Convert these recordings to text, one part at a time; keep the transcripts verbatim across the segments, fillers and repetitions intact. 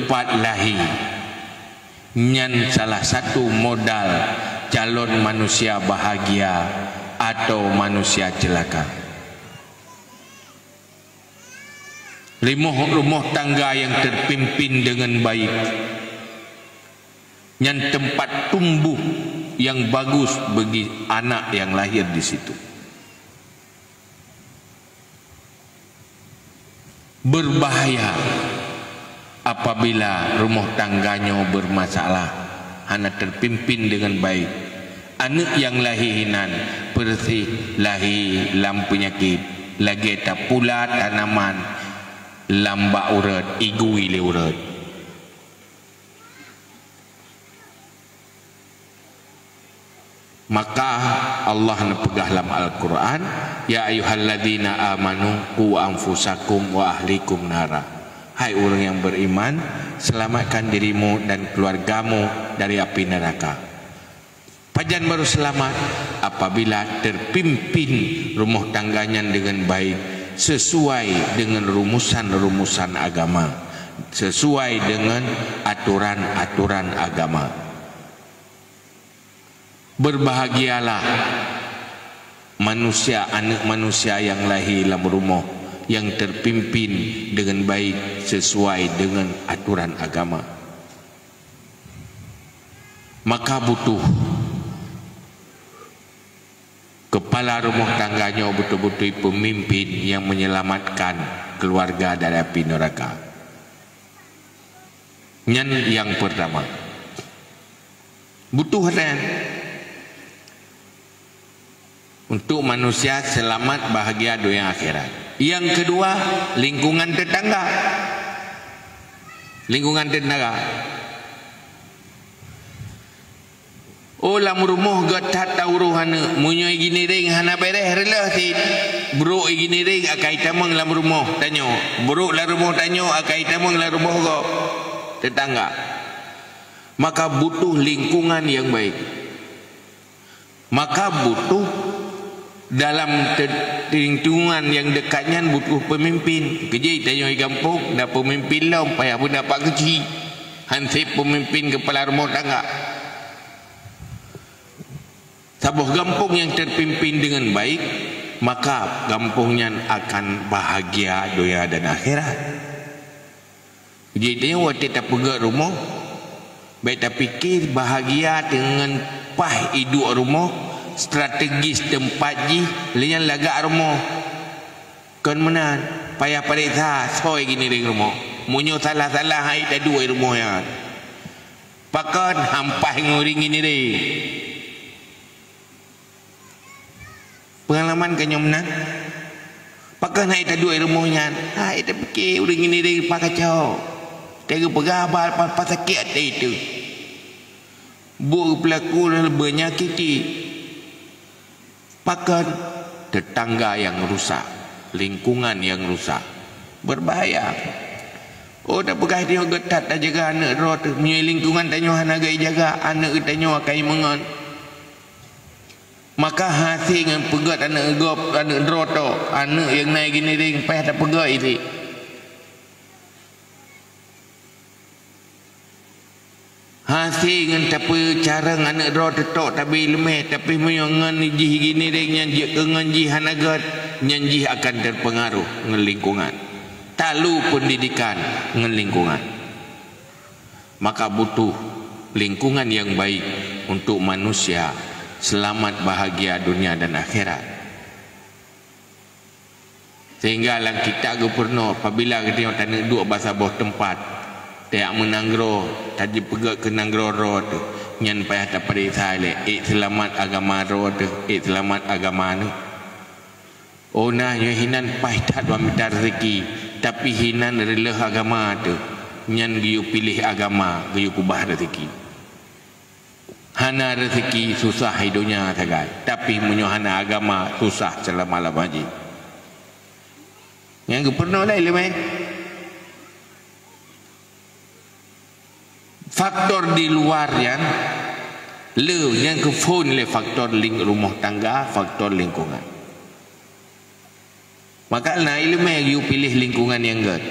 Pat lahé, nyan salah satu modal calon manusia bahagia atau manusia celaka. Rumoh, rumoh tangga yang terpimpin dengan baik, nyan tempat tumbuh yang bagus bagi anak yang lahir di situ. Berbahaya apabila rumoh tangga nyoe bermasalah, hana terpimpin dengan baik. Aneuk nyang lahé hinan peureuseh lahé lam peunyakét, lagée tapula tanaman lam bak ureut, igui lé ureut. Maka Allah neupeugah lam Al-Qur'an, "Ya ayyuhalladzina amanu qu anfusakum wa ahlikum nara." Hai ureuëng nyang beriman, selamatkan dirimu dan keluargamu dari api neraka. Pajan baru selamat? Apabila terpimpin rumoh tangga nyan dengan baik, sesuai dengan rumusan-rumusan agama, sesuai dengan aturan-aturan agama. Berbahagialah manusia, aneuk manusia nyang lahé lam rumoh nyang terpimpin dengan baik sesuai dengan aturan agama. Maka butuh kepala rumoh tangga nyoe beutôi-beutôi pemimpin nyang menyelamatkan keluarga dari api neraka. Nyan nyang pertama. Butuh nyan. Untuk manusia selamat bahagia dunia akhirat. Nyang kedua, lingkungan tetangga. Lingkungan tetangga. Oh, lam rumoh gét that tauroh aneuk. Meunyoe Giniring hana béréh, reuloh cit. Brok Giniring akai tamong lam rumoh tanyoe. Brok lam rumoh tanyoe akai tamong lam rumoh gob. Tetangga. Maka butuh lingkungan nyang baik. Maka butuh dalam te-, lingkungan nyang dekat nyan butuh pemimpin. Keujeuet tanyoe di gampông, na pemimpin lom, payah beundapat keuci. Hansép pemimpin kepala rumoh tangga. Saboh gampông nyang terpimpin dengan baik, maka gampông nyan akan bahagia dunia dan akhirat. Jadi, watée tapeugét rumoh, bék tapike bahagia deungon paih iduek rumoh, strategis teumpat jih, lé nyan lagak rumoh. Kon meunan, payah pareksa soe Giniring rumoh. Meunyoe salah-salah, hai taduek rumoh nyan. Pakon hampah ngon ureuëng Giniring. Peungalaman ka nyoe meunan. Pakon hai taduek rumoh nyan? Hai tapike ureuëng Giniring rupa kacau. Teupeugah haba pa-, pa sakét até teuh. Buet peulaku leubeh nyakiti. Pakon? Tetangga nyang rusak, lingkungan nyang rusak. Berbahaya. Oh, tapeugah tanyoe gét that tajaga aneuk droe teuh. Meunyoe lingkungan tanyoe hana gét jaga, aneuk tanyoe akai meungon. Maka hase ngon peugét aneuk gob, aneuk droe teuh, aneuk nyang na Giniring payah tapeugét isi. Hase ngon tapeucarông aneuk droe teuh tok tabi leumeh, tapi meunyoe ngon jih Giniring nyan jeuet keu ngon jih hana gét, nyan jih akan terpengaruh ngon lingkungan. Talu pendidikan ngon lingkungan. Maka butuh lingkungan nyang baik untuk manusia selamat bahagia dunia dan akhirat. Sehingga lam kitab geupeureunoe, apabila geutanyoe taneuk duek bak saboh teumpat, tajak meunanggroe, tajipeugét keu nanggroe droe teuh, nyan payah tapareksa lé, ék seulamat agama droe teuh, ék seulamat agama neuh. Oh na nyoe hinan paih that bak mita reuzeki, tapi hinan reuloh agama teuh, nyan geuyue piléh agama, geuyue keubah reuzeki. Hana reuzeki susah di donya sagai, tapi meunyoe hana agama susah seulama-lama jih. Nyang geupeureunoe lé ileumèe. Faktor di luar nyan le nyang geuphon lé faktor ling-, rumoh tangga, faktor lingkungan. Maka na ileumèe geuyue piléh lingkungan nyang gèt.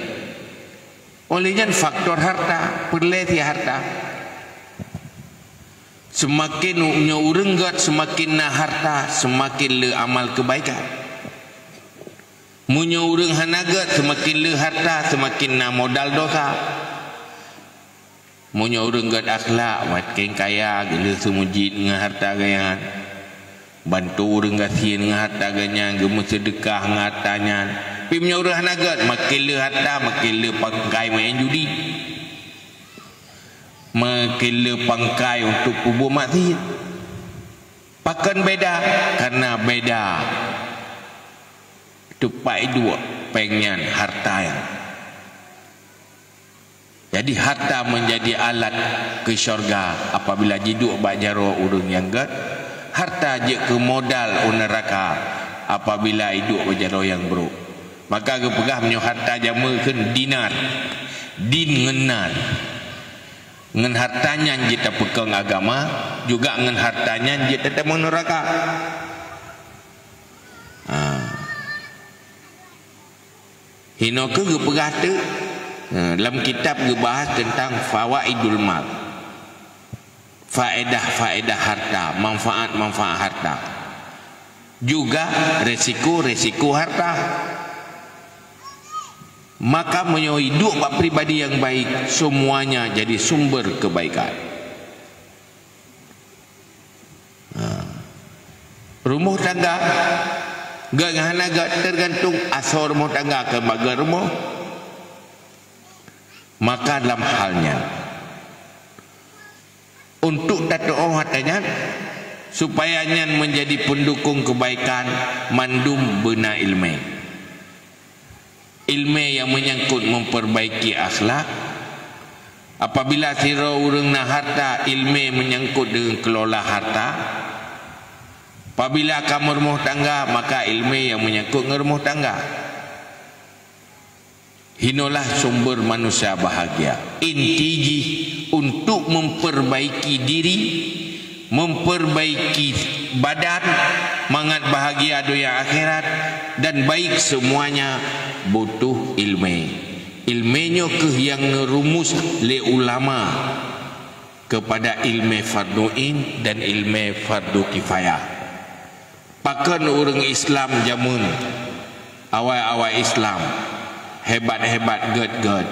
Oleh nyan faktor harta, peureulée si harta. Seumaken u-, nyoe ureuëng gét seumaken na harta, seumaken le amal keubaikan. Meunyoe ureuëng hana gét, seumaken le harta, seumaken na modal dosa. Meunyoe ureuëng gét akhlak, makin kaya, geuleueh seumeujid ngon harta geuh nyan. Bantu ureuëng gasien ngon harta geuh nyan, geumeuseudeukah ngon harta nyan. Tapi meunyoe ureuëng hana gét, makin le harta, makin le pangkai main judi. Makin le pangkai untuk peubuet maksiat. Pakon beda? Karena beda teumpat iduek, péng nyan, harta nyan. Jadi, harta menjadi alat ke syurga apabila jiduek bak jaroe ureuëng nyang gét. Harta jeuet keu modal u neuraka apabila iduek bak jaroe nyang brok. Maka geupeugah meunyoe harta jameun kheun dinar, din ngon nar. Ngon harta nyan jeuet tapeukong agama, juga ngon harta nyan jeuet tatamong neuraka. Ha. Hinoe kheueh geupeugah teuk, ha, lam kitab geubahas teuntang fawaidul mal. Faedah-faedah harta, manfaat-manfaat harta. Juga resiko-resiko harta. Maka meunyoe iduek bak pribadi nyang baik, semuanya jadi sumber kebaikan. Ha. Rumoh tangga, gét ngon hana gét, tergantung asoe rumoh tangga keu bak gét rumoh. Maka lam hal nyan, untuk tatuoh harta nyan, supaya nyan menjadi pendukung kebaikan, mandum beuna iéleumé. Iéleumé nyang menyangkut memperbaiki akhlak. Apabila sidroe ureuëng na harta, iéleumé menyangkut deungon keulola harta. Apabila ka meurumoh tangga, maka iéleumé nyang menyangkut ngon rumoh tangga. Hinoe lah sumber manusia bahagia. Inti jih untuk memperbaiki diri, memperbaiki badan, mangat bahagia donya akhirat, dan baik semuanya butuh iéleumé. Iéleumé nyoe kheueh nyang neurumus lé ulama kepada iéleumé fardu ain dan iéleumé fardu kifayah. Pakon ureuëng Islam jameun, awai-awai Islam, hebat-hebat gét-gét,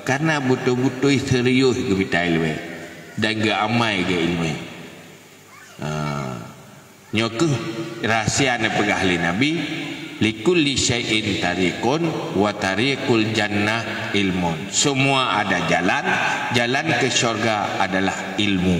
karena beutôi-beutôi serius geumita iéleumé dan geuamai gét iéleumé. Ha. Nyoe kheueh rahsia nyang peugah lé Nabi, "Likulli syai'in tariqun wa tariqul jannah ilmun." Semua ada jalan, jalan ke syurga adalah ilmu.